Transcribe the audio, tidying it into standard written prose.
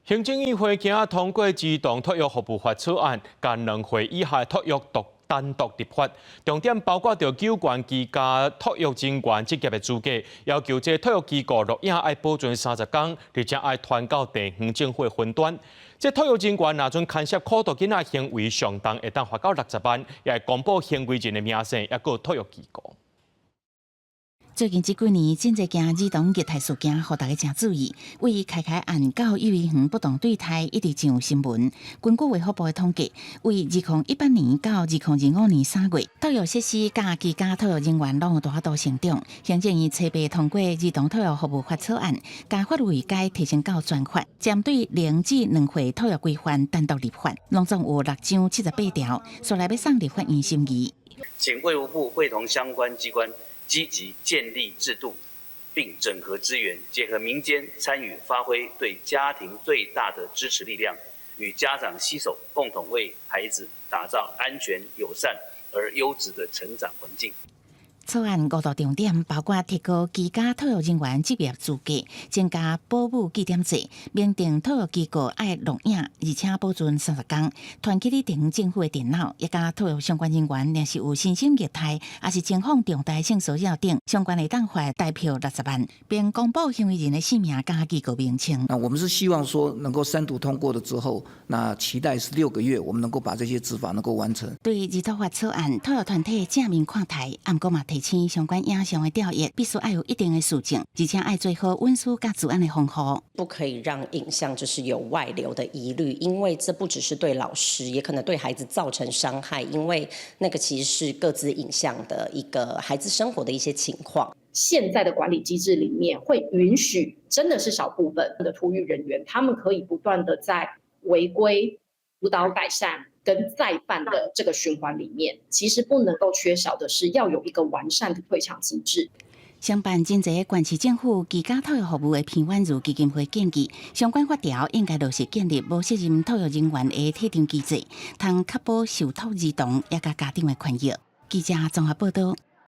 行政院會今仔通過兒童托育服務法草案，共2歲以下托育獨單獨立法，重點包括著糾懸居家托育人員職業的資格，要求這托育機構錄影愛保存30工，而且愛傳到地方政府雲端。這托育人員若準牽涉苦毒囡仔行為，上重會當罰到60萬，也會公布行為人的名姓，抑閣托育機構。最近這幾年，真濟件兒童虐待事件，予大家誠注意。為開開案到幼兒園不當對待，一直上新聞。根據衛福部的統計，為2018年到2025年3月，托育設施佮居家托育人員攏有大幅度成長。行政院初步通過兒童托育服務法草案，將法律位階提升到專法，針對0至2歲托育規範單獨立法，攏總有六章78條，煞來欲送立法院審議。請衛福部會同相關機關，積極建立制度，並整合資源，結合民間參與，發揮對家庭最大的支持力量，與家長攜手，共同為孩子打造安全、友善而優質的成長環境。草案五大重點包括提高居家托育人員職業資格，增加保姆記點制，明定托育機構愛錄影，而且保存30工，傳去你地方政府的電腦，抑佮托育相關人員若是有身心虐待，抑是情況重大性騷擾等相關會當罰代票60萬，並公布行為人的姓名佮機構名稱。那我們是希望說能夠三讀通過了之後，那期待是6個月，我們能夠把這些執法能夠完成。對兒托法草案，托育團體正面看待，毋過嘛提醒相關影像的調閱必須愛有一定的時程，而且愛做好隱私佮資安的防護。不可以讓影像就是有外流的疑慮，因為這不只是對老師，也可能對孩子造成傷害，因為那個其實是個資影像的一個孩子生活的一些情況。現在的管理機制裡面會允許，真的是少部分的托育人員，他們可以不斷的在違規、輔導改善跟再犯的這個循環裡面，其實不能夠缺少的是要有一個完善的退場機制。承辦真濟縣市政府居家托育服務的彭婉如基金會建議，相關法條應該落實建立無責任托育人員的退場機制，通確保受託兒童抑佮家長的權益。記者綜合報道。